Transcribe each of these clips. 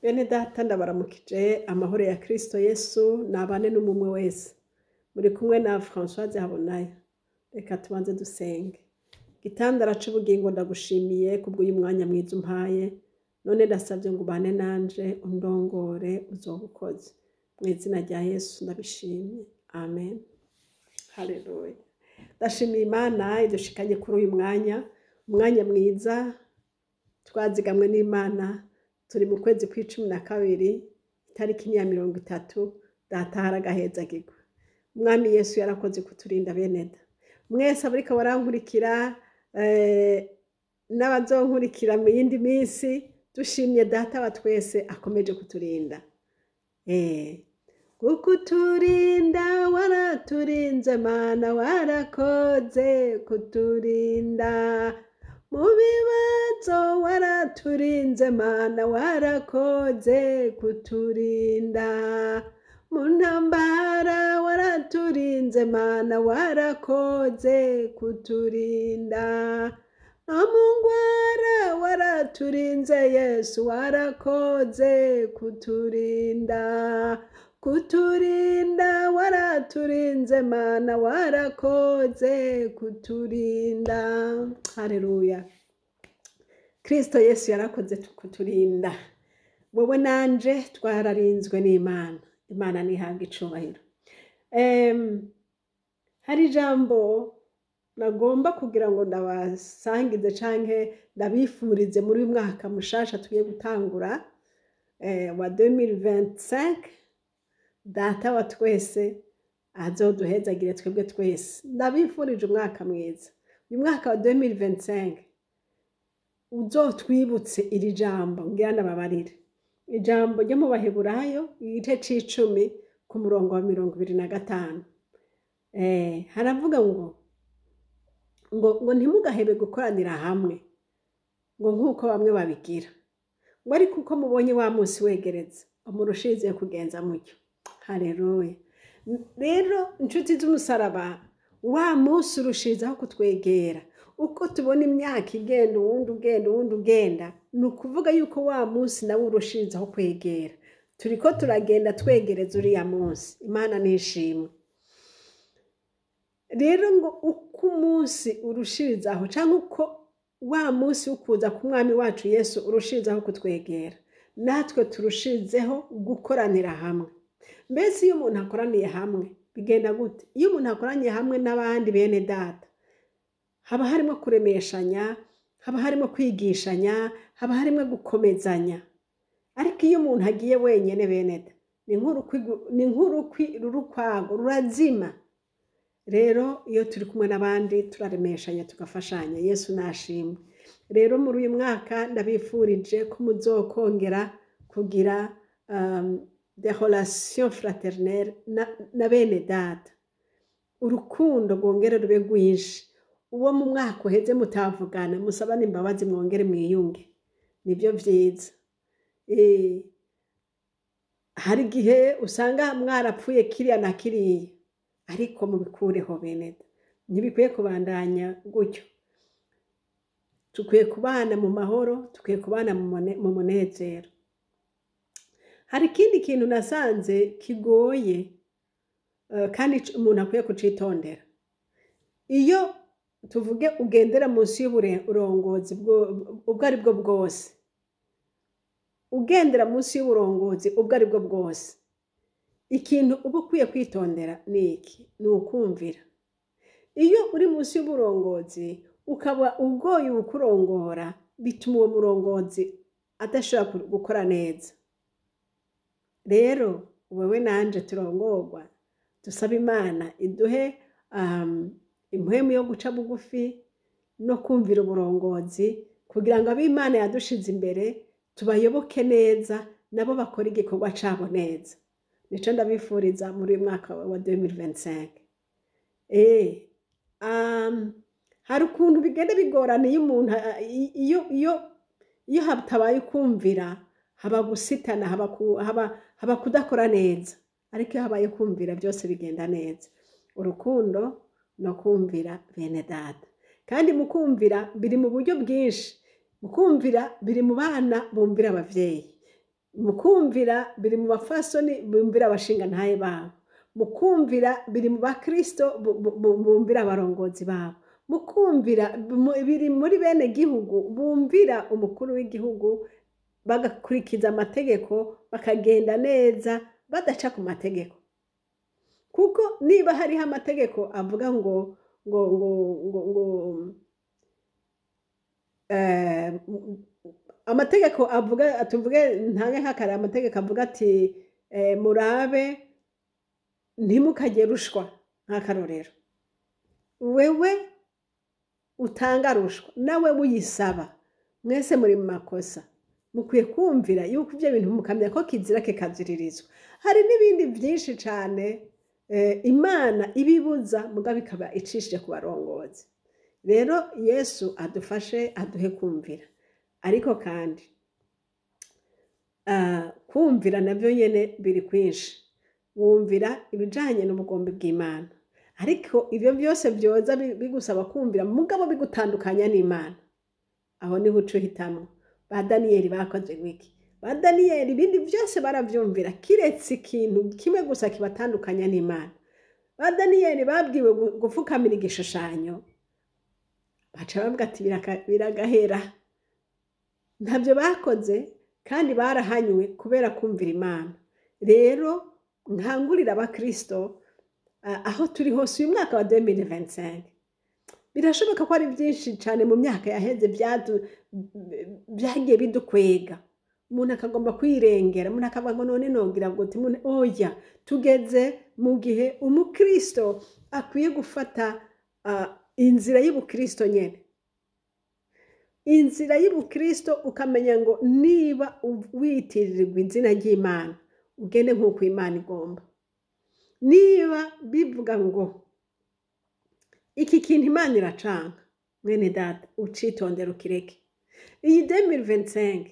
Bene data, ndabaramukije. Amahoro ya Kristo Yesu nabane n'umumwe wese. Muri kumwe na Françoise Habonayo. Reka tubanze dusenge. Gitandara c'ubugingo, ndagushimiye kubw'uyu mwanya mwiza umpaye. None ndasabye ngo ubane nanje, undongore, uzoba ukoze. Mu izina rya Yesu ndabishimye, amen. Haleluya. Ndashimiye Imana idushikanye kuri uyu mwanya, umwanya mwiza twazigamwe n'Imana. Turi mu kwezi kw'12, itariki ya 30. Data haragahezagirwa. Umwami Yesu yarakoze kuturinda. Beneda mwese abariko barankurikira n'abazonkurikira mu yindi minsi, dushimye Data wa twese akomeje kuturinda. Kukuturinda waraturinze, Mana, warakoze kuturinda. Mu bibazo waraturinze, Mana, warakoze kuturinda. Mu ntambara waraturinze, Mana, warakoze kuturinda. No mu ngwara waraturinze, Yesu, warakoze kuturinda. Kuturinda waraturinze, Mana, warakoze kuturinda. Haleluya. Kristo Yesu yarakoze kuturinda. Wowe nanje twararinzwe n'Imana. Imana ntihabwa icubahiro. Hari ijambo nagomba kugira ngo ndabasangize canke ndabifurize muri uyu mwaka mushasha tugiye gutangura wa 2025. Data wa twese azoduhezagire twebwe twese. Ndabifurije umwaka mwiza. Uyu mwaka wa 2025 uzotwibutse iri jambo ngira ndababarire, ijambo ryo mu Baheburayo, igice c'icumi, ku murongo wa 25. Haravuga ngo ntimugahebe gukoranira hamwe, ngo nk'uko bamwe babigira, ngo ariko uko mubonye wa munsi wegereza, murushirize kugenza mutyo. Haleluya. Rero inshuti z'umusaraba, wa munsi urushirizaho kutwegera. Uko tubona imyaka igenda, uwundi ugenda, uwundi ugenda, ni ukuvuga yuko wa munsi nawe urushirizaho kwegera. Turiko turagenda twegereza uriya munsi. Imana nishimwe. Rero ngo uko umunsi urushirizaho, cyangwa uko wa munsi wo kuza ku Mwami wacu Yesu urushirizaho kutwegera, natwe turushirizeho gukoranira hamwe. Mbese iyo umuntu akoraniye hamwe bigenda gute? Iyo umuntu akoraniye hamwe n'abandi bene data, haba harimo kuremeshanya, haba harimo kwigishanya, haba harimo gukomezanya. Ariko iyo umuntu agiye wenyine, bene da, ni nk'urukwi ruri ukwago, rurazima. Rero iyo turi kumwe n'abandi turaremeshanya, tugafashanya. Yesu nashimwe. Rero muri uyu mwaka ndabifurije ko muzokongera kugira des relations fraternelles na bene data, urukundo rwongere rube rwinshi. Uwo mu mwaka uheze mutavugana, musabane imbabazi, mwongere mwiyunge, nibyo vyiza. Hari igihe usanga mwarapfuye kiriya na kiriya, ariko mubikureho, bene da. Ntibikwiye kubandanya gutyo. Dukwiye kubana mu mahoro, dukwiye kubana mu munezero. Hari ikindi kintu nasanze kigoye kandi umuntu akwiye kucitondera. Iyo tuvuge ugendera munsi y'uburongozi ubwo ari bwo bwose, ugendera munsi y'uburongozi ubwo ari bwo bwose, ikintu uba ukwiye kwitondera ni iki? Ni ukumvira. Iyo uri munsi y'uburongozi ukaba ugoye ukurongora, bituma uwo murongozi adashobora gukora neza. Rero wewe nanje turongorwa, dusaba Imana iduhe impwemu yo guca bugufi no kumvira uburongozi, kugira ngo abo Imana yadushize imbere tubayoboke neza, nabo bakora igikorwa cabo neza. Nico ndabifuriza muri uyu mwaka wa 2025. Hari ukuntu bigenda bigorana iyo umuntu iyo hatabaye kumvira, haba gusitana, haba kudakora neza. Ariko iyo habaye kumvira, byose bigenda neza. Urukundo no kumvira, bene data. Kandi mu kumvira biri mu buryo bwinshi. Mu kumvira biri mu bana bumvira abavyeyi. Mu kumvira biri mu bafasoni bumvira abashingantahe babo. Mu kumvira biri mu bakristo bumvira abarongozi babo. Mu kumvira biri muri bene gihugu bumvira umukuru w'igihugu, bagakurikiza amategeko, bakagenda neza badaca ku mategeko. Kuko niba hariho amategeko avuga ngo ngo ngo ngo ngo amategeko avuga, tuvuge ntange nk'akare, amategeko avuga ati murabe ntimukajye rushwa, nk'akarorero wewe utanga rushwa nawe uyisaba, mwese muri mu makosa. Mukwiye kumvira yuko ibyo bintu mukamenya ko kizira kikaziririzwa. Hari n'ibindi byinshi cyane Imana ibibuza mugabo ikaba icishije ku barongozi. Rero Yesu adufashe, aduhe kumvira. Ariko kandi kumvira nabyo nyene biri kwinshi. Wumvira ibijanye n'ubugombe bw'Imana, ariko ibyo byose byoza bigusaba kumvira mugabo bigutandukanya n'Imana, aho niho uca uhitamwo. Ba Daniyeli bakoze wiki? Ba Daniyeli ibindi byose baravyumvira, kiretse ikintu kimwe gusa kibatandukanya n'Imana. Ba Daniyeli babwiwe gufukamira igishushanyo, baca bavuga ati biragahera. Ntabyo bakoze kandi barahanywe kubera kumvira Imana. Rero nkangurira abakristo aho turi hose uyu mwaka wa 2025, birashoboka ko ari byinshi cyane mu myaka yaheze byagiye bidukwega, umuntu akagomba kwirengera, umuntu akavuga ngo none nogira ngo oya. Tugeze mu gihe umukristo akwiye gufata inzira y'ubukristo nyene, inzira y'ubukristo, ukamenya ngo niba witirirwa izina ry'Imana ugende nk'uko Imana igomba. Niba bivuga ngo iki kintu Imana iracanga, mwene data ucitondera ukireke. Iyi 2025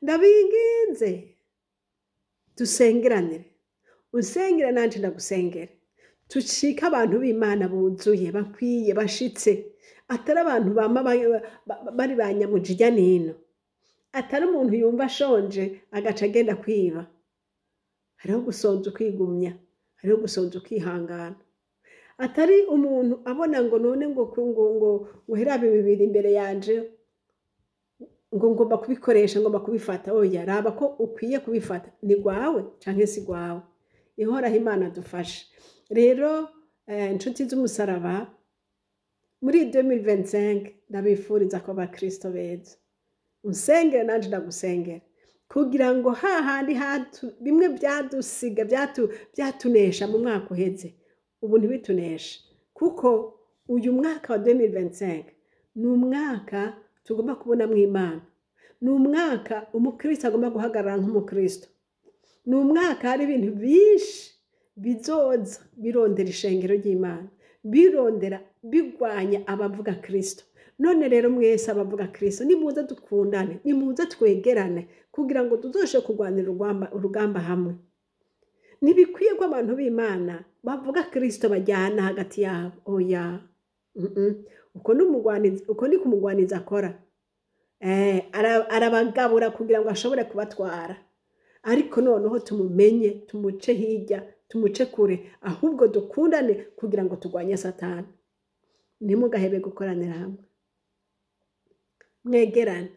ndabinginze dusengeranire, usengere nanje ndagusengere, tucike abantu b'Imana buzuye, bakwiye, bashitse, atari abantu bama bari ba nyamujijya nino, atari umuntu yumva ashonje agaca agenda kwiba. Hariho gusonza ukigumya, hariho gusonza ukihangana. Atari umuntu abona ngo none ngo ngo ngo ngo herabe bibiri imbere yanje ngo ngomba kubikoresha, ngomba kubifata. Oya, raba ko ukwiye kubifata, ni gwawe canke si gwawe. Ihoraho Imana dufashe. Rero inshuti z'umusaraba, muri 2025 ndabifuriza ko abakristo beza. Unsengere nanje ndagusengera, kugira ngo hahandi bimwe byadusiga byatunesha mu mwaka uheze, ubu ntibituneshe. Kuko uyu mwaka wa 2025 ni umwaka tugomba kubonamwo Imana, ni umwaka umukristo agomba guhagarara nk'umukristo, ni umwaka hari ibintu byinshi bizoza birondera ishengero ry'Imana, birondera bigwanya abavuga Kristo. None rero mwese abavuga Kristo, nimuze dukundane, nimuze twegerane, kugira ngo tuzoshobore kurwanira urugamba hamwe. Ntibikwiye ko abantu b'Imana bavuga Kristo bajyana hagati yabo. Oya, uko ni kumugwaniza akora. Arabagabura kugira ngo ashobore kubatwara. Ariko noneho tumumenye, tumuce hirya, tumuce kure, ahubwo dukundane kugira ngo turwanye Satani. Ntimugahebe gukoranira hamwe, mwegerane.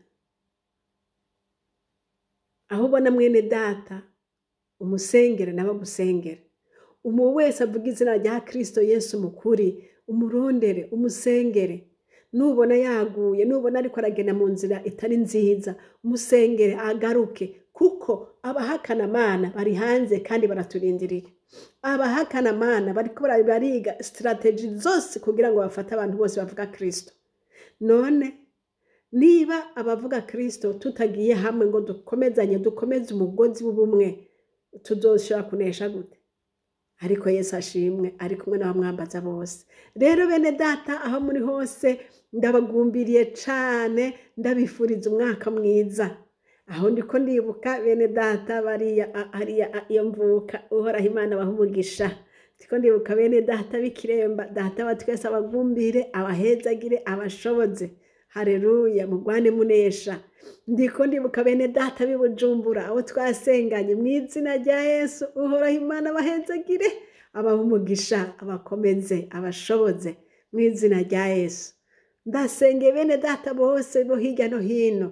Aho ubona mwene data umusengere nawe agusengere. Umuntu wese avuga izina rya Kristo Yesu mukuri, umurondere, umusengere. Nubona yaguye, nubona ariko aragenda mu nzira itari nziza, umusengere agaruke, kuko abahakana Mana bari hanze kandi baraturindiriye. Abahakana Mana bariko bariga strategy zose kugira ngo bafate abantu bose bavuga Kristo. None niba abavuga Kristo tutagiye hamwe ngo dukomezanye, dukomeze umugozi w'ubumwe, tuzoshobora kunesha gute? Ariko Yesu ashimwe, ari kumwe n'abamwambaza bose. Rero bene data aho muri hose ndabagumbiriye cane, ndabifuriza umwaka mwiza. Aho ndiko ndibuka bene data bariya hariya iyo mvuka, Uhoraho Imana abahe umugisha. Ndiko ndibuka bene data b'Ikiremba, data wa twese abagumbire, abahezagire, abashoboze. Hareruya, mugwane munesha. Ndiko ndibuka bene data b'i Bujumbura abo twasenganye, mu izina rya Yesu Uhoraho Imana abahezagire, abahe umugisha, abakomeze, abashoboze mu izina rya Yesu. Ndasengeye bene data bose bo hirya no hino,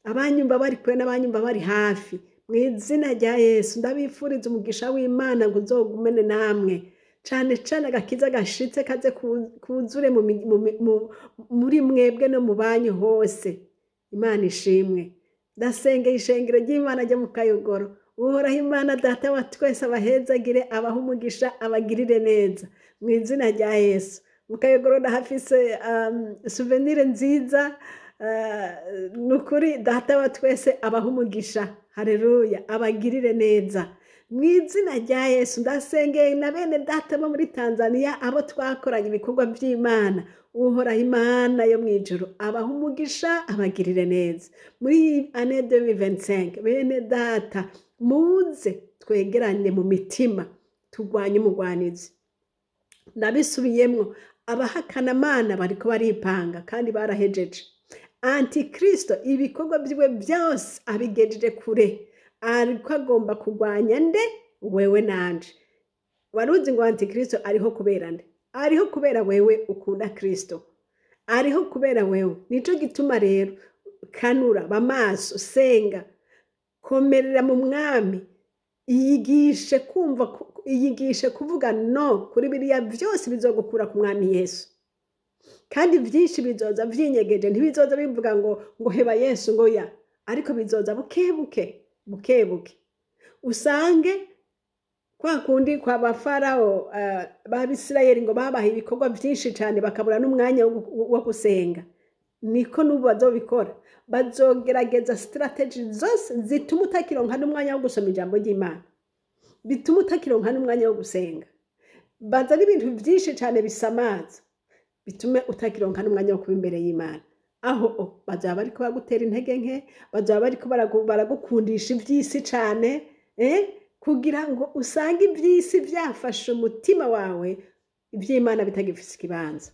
abanyumva bari kure n'abanyumva bari hafi, mu izina rya Yesu ndabifuriza umugisha w'Imana ngo uzogumene namwe, cane cane agakiza gashitse kaze kuzure muri mwebwe no mu banyu hose. Imana ishimwe. Ndasengeye ishengero ry'Imana ryo mu Kayogoro. Uhoraho Imana data wa twese abahezagire, abahe umugisha, abagirire neza mu izina rya Yesu. Mu Kayogoro ndahafise souvenir nziza. Nukuri data wa twese abahe umugisha, hareruya, abagirire neza mu izina rya Yesu. Ndasengeye na bene data bo muri Tanzania abo twakoranye ibikorwa by'Imana. Uhoraho Imana yo mu ijuru abahe umugisha, abagirire neza muri année 2025. Bene data, muze twegerane mu mitima, turwanye umugwanizi. Ndabisubiyemwo, abahakanamana bariko baripanga kandi barahejeje. Antikristo ibikorwa byiwe byose abigejeje kure, ariko agomba kurwanya nde? Wewe nanje. Waruzi ngo antikristo ariho kubera nde? Ariho kubera wewe ukunda Kristo, ariho kubera wewe. Nico gituma rero kanura, bamaso, senga, komerera mu mwami, iyigishe kumva, iyigishe kuvuga no kuri biriya byose bizogukura ku mwami Yesu. Kandi byinshi bizoza vyinyegeje, ntibizoza bivuga ngo heba Yesu ngo ya, ariko bizoza buke buke buke buke, usange kwa kundi kwa bafarao b'Abisirayeli ngo babaha ibikorwa byinshi cyane bakabura n'umwanya wo gusenga. Niko n'ubu bazobikora, bazogerageza strategy zose zituma utakironka n'umwanya wo gusoma ijambo ry'Imana, bituma utakironka n'umwanya wo gusenga. Bazana ibintu byinshi cyane bisamaza bitume utakironka n'umwanya wo kuba imbere y'Imana. Aho bazaba bariko bagutera intege nke, bazaba bariko baragukundisha iby'isi cyane, kugira ngo usange iby'isi byafashe umutima wawe, iby'Imana bitagifise ikibanza.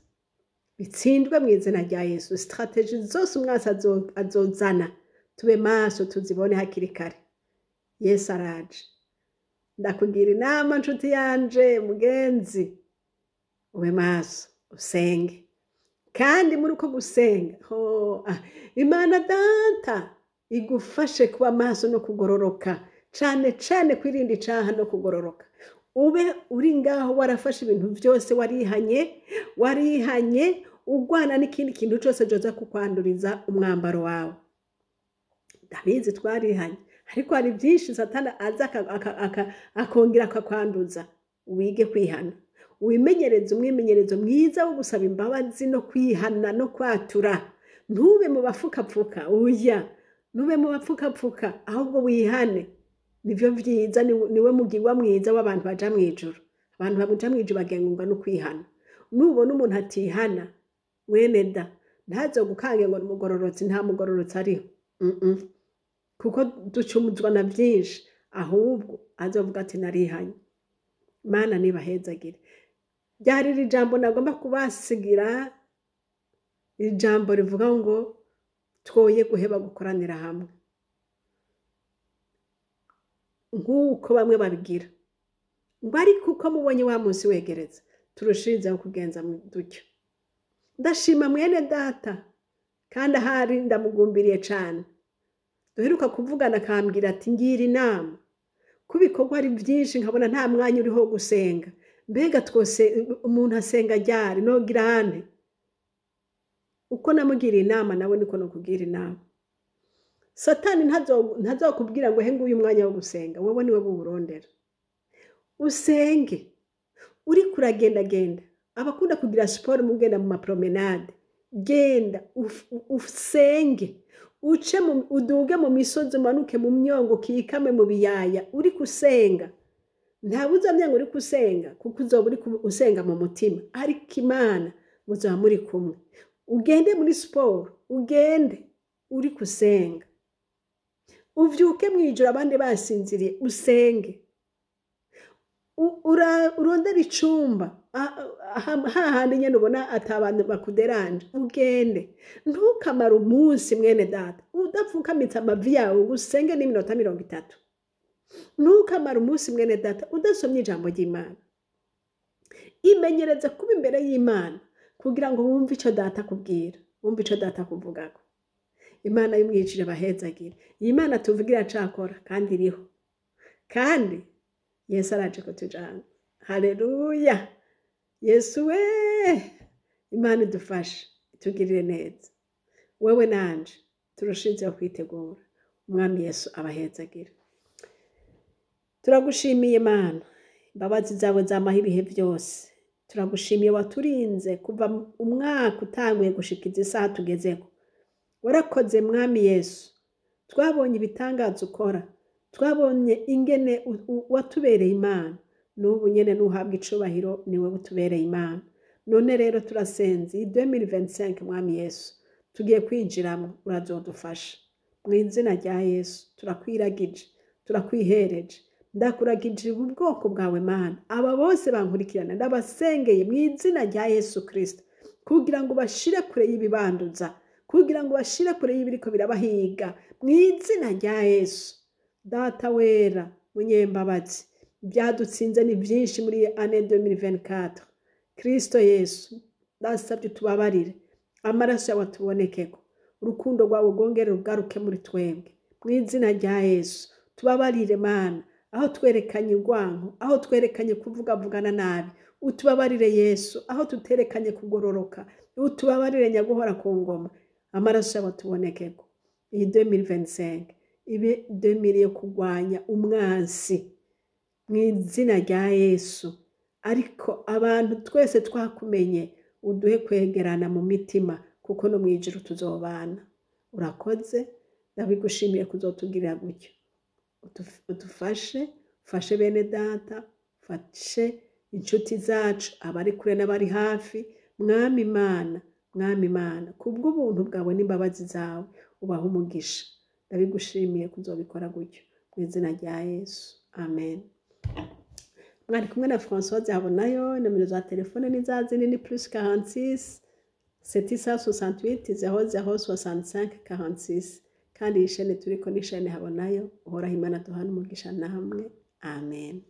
Bitsindwe mu izina rya Yesu. Strategy zose umwasi azozana, tube maso tuzibone hakiri kare. Yesu araje. Ndakugira inama nshuti yanje mugenzi, ube maso usenge. Kandi muri uko gusenga, Imana data igufashe kuba maso no kugororoka, cane cane kwirinda icaha no kugororoka. Ube uri ngaho warafashe ibintu byose, warihanye, ugwana n'ikindi kintu cyose joza kukwanduriza umwambaro wawe. Ndabizi twarihanye, ariko hari byinshi Satani aza akongera akakwanduza. Wige kwihana, wimenyereze umwimenyerezo mwiza wo gusaba imbabazi no kwihana no kwatura. Ntube mu bapfukapfuka, oya, ntube mu bapfukapfuka, ahubwo wihane. Nivyo vyiza, niwe mugirwa mwiza w'abantu baja mw'ijuru. Abantu baja mw'ijuru bagengwa no kwihana. Nubona umuntu atihana, mwene da, ntazogukange ngo umugororotsi, nta mugororotsi ariho. Kuko ducumuzwa na byinshi, ahubwo azovuga ati narihanye. Mana nibahezagire. Ryari iri jambo nagomba kubasigira, ijambo rivuga ngo twoye guheba gukoranira hamwe nk'uko bamwe babigira, ngo ariko uko mubonye wa munsi wegereza, turushirizeho kugenza dutyo. Ndashima mwene data, kandi ahari ndamugumbiriye cane. Duheruka kuvugana akambwira ati ngira inama, ko ibikorwa ari byinshi nkabona nta mwanya uriho gusenga. Mbega twose umuntu asenga ryari, nogira ante? Uko namugiriye inama nawe niko nokugira inama. Satani ntazokubwira ngo he nguyu umwanya wo gusenga, wowe niwe buwurondera. Usenge uri kuragendagenda, abakunda kugira siporo mugenda mu mapromenade, genda usenge, uce uduge mu misozi, umanuke mu myongo, ukikame mu biyaya, uri kusenga. Ntawe uzamenya ngo uri kusenga, kuko uzoba uri usenga mu mutima, ariko Imana muzaba muri kumwe. Ugende muri siporo, ugende uri kusenga, uvyuke mw'ijoro abandi basinziriye, usenge. Urondera icumba hahandi nyene ubona ata bantu bakuderanje, ugende. Ntukamare umunsi, mwene data, udapfukamitse amavi yawe ngo usenge n'iminota 30. Ntukamare umunsi, mwene data, udasomye ijambo ry'Imana. Imenyereze kuba imbere y'Imana kugira ngo wumve ico data akubwira, wumve ico data akuvugako. Imana y'umwijire bahezagire. Iyi Mana tuvugira cakora kandi iriho, kandi Yesu araje kutujana. Haleluya! Yesu we! Imana idufashe, itugirire neza. Wewe nanje turushizeho kwitegura. Umwami Yesu abahezagire. Turagushimiye Mana, imbabazi zawe zamaho ibihe byose. Turagushimiye waturinze kuva umwaka utanguye gushikiza isaha tugezeko. Warakoze Mwami Yesu, twabonye ibitangaza ukora, twabonye ingene watubereye Imana. N'ubu nyene nuhabwa icubahiro, niwe utubereye Imana. None rero turasenze iyi 2025, Mwami Yesu, tugiye kwinjiramo, urazodufasha. Mu izina rya Yesu turakwiragije, turakwihereje. Ndakuragije ubu bwoko bwawe Mana, aba bose bankurikirana, ndabasengeye mu izina rya Yesu Kristo kugira ngo bashire kure y'ibibanduza, kugira ngo bashire kure y'ibiriko birabahiga, mu izina rya Yesu. Data wera munyembabazi, ibyadutsinze ni byinshi muri année 2024. Kristo Yesu, ndasabye utubabarire, amaraso yawe atubonekeko, urukundo rwawe rwongere rugaruke muri twebwe, mu izina rya Yesu. Tubabarire Mana, aho twerekanye urwanko, aho twerekanye kuvugavugana nabi, utubabarire Yesu. Aho tuterekanye kugororoka, utubabarire. Nyaguhora ku ngoma, amaraso yawe atubonekeko. Iyi 2025 ibe 2000 yo kurwanya umwansi, mu izina rya Yesu. Ariko abantu twese twakumenye, uduhe kwegerana mu mitima, kuko no mu ijuru tuzobana. Urakoze, ndabigushimiye kuzotugirira gutyo. Udufashe, ufashe bene data, ufashe inshuti zacu, abari kure n'abari hafi. Mwami Imana, Mwami Imana, kubw'ubuntu bwawe n'imbabazi zawe, ubaha umugisha. Ndabigushimiye kuzobikora gutyo, mu izina rya Yesu, amen. Mwari kumwe na Françoise Habonayo. Nomero za telefone ni za zindi, ni +46 768 00 65 46. Kandi iyi shene turiko ni shene Habonayo. Uhoraho Imana duhana umugisha namwe, amen.